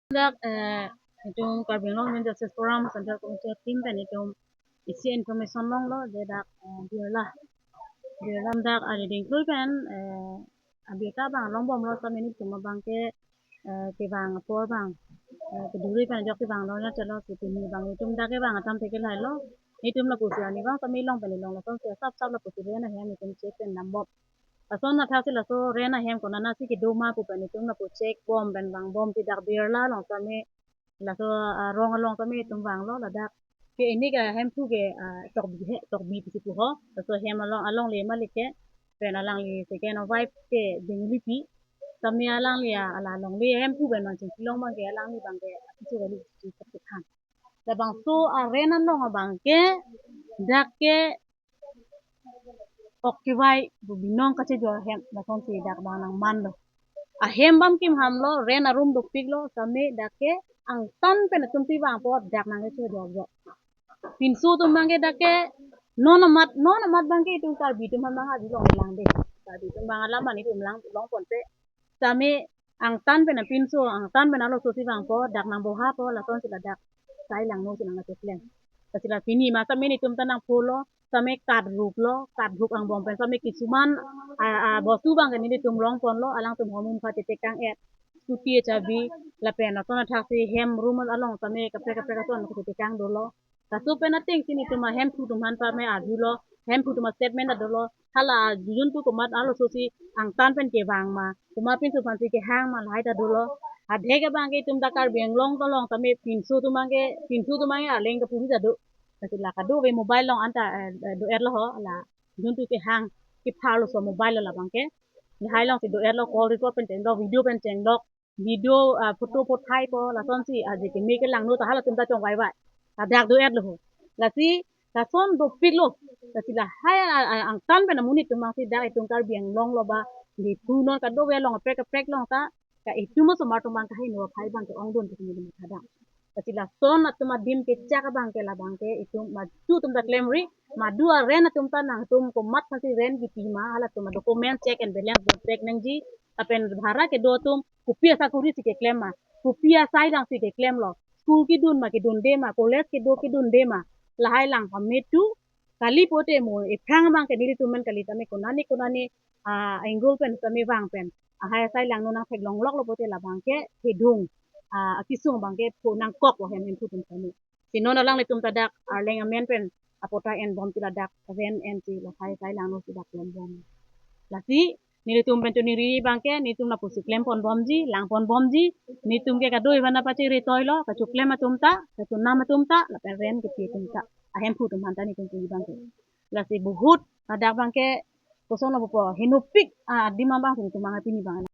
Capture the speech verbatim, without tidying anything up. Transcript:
Dak eh, itum Karbi Anglong Women Justice Forum Central Committee team pen itum isi information longlo je dak eh, Birla Birla dak ari dingklui pen eh, abirta abang longbomlo, sitame nelitum abangke eh, kevang apor abang eh, keduri pen ajok kevanglo, nya chalo si pini abang itum dak kevang atum teke lahelo. Nelitum lapusi arni abang sitame long pen long lason si asap sap lapusi rent ahem itum check pen dambom. Lason athak si laso rent ahem konatsi kedo ma pu pen itum lapu check bom pen vangbom si dak Birla along sitame laso ah, rong along sitame itum vanglo, ladak ke inik ahemphu ke ah, Tokbi he, Tokbi pusi puho, laso hem along alongle malik ke pen alangli second wife ke Denglipi, sitame alangli ah, ala alongle ahemphu pen mang chingki long abangke alangli abangke apiso kali si chak chak han. Labangso ah, rent along abangke dak ke ok kevai pu binong kachejor ahem lason si dak abang nangmanlo. Ahem bam kim hamlo, rent arum dopiklo, sitame dak ke angtan pen atum si vangpo dak nangkechejor jo. Pinso atum abangke dak ke non amat non amat abangke itum Karbi atum aphan abang adi longlelang de. Karbi atum abang alam ani itum lang longponpe. Sitame angtan pen apinso, angtan pen arloso si vangpo, dak nangbohapo, lason si ladak sai langno si nangkeklem. Lasi la pini ma sitame nelitum ta nangpholo, sitame card ruplo, card rup angbong pen sitame kisuman ah, ah, bostu abangke nelitum longponlo, alangtum homum pha tete kang et, scooty achabi, lapen lason athak si hem room along sitame kaprek kaprek ason tete kang dolo. Laso pen ateng si nelitum ahemphu atum aphan pame arjulo, hemphu atum astatement ta dolo, hala arjujun tu komat arloso si angtan pen kevang ma, komat pinso aphan si kehang ma, lahai ta dolo. Adhek abangke itum dak Karbi Anglong along sitame pinso atum abangke, pinso atum abangke arleng kapuri ta do. Lasi la kadokave mobile along anta eh, eh, do-etlo ho, la juntu kehang kepharloso mobile lo labangke. Lahai along si do-etlo, call record pen chenglok, video pen chenglok, video ah, photo pothaipo, lason si aje keme kelangno ta halatum ta chongvaivai. Ladak do-etlo ho. Lasi lason dopiklo. Lasi lahai ah, ah, angtan pen amonit atum abang si dak itum Karbi Anglong lo ba, Diphu non kadokave along kaprek kaprek along ta ka itum osomar atum abang kaheno aphai abangke ongdun pusi nelitum thadang. Lasi lason atum adim kechak abangke labangke itum madu atum ta klemri, madu a-rent atum ta nangtum komat aphan si rent kipi ma, halatum a-document check and balance do check nangji, lapen bhara kedo atum kopi asakuri si keklem ma, kopi asai lang si keklemlo, school kedun ma kedunde ma, college kedo kedunde ma, lahai lang pame tu kali pote mo, ephrang abangke nelitum men kali tame konani konani ah, angle pen sitame vang pen ahai asai langno nangtheklongloklo pote labangke thedung ah, akisung abangke pho nangkoklo hem hemphu atum sitame. Si non alanglitum ta dak arleng amen pen apota enbom si ladak rent en si lahai asai langno si dak klembom. Lasi nelitum pen choningri abangke nelitum lapusi klemponbomji, langponbomji, nelitum ke kadokave aphan ta pachiri toilo, kachoklem atum ta, kachonam atum ta, lapen rent kepi atum ta, ahemphu atum aphan ta nelitum pu abangke. Lasi bahut ladak abangke kosonlo pupo, henopik ah, adim abang si nelitum abang pini abang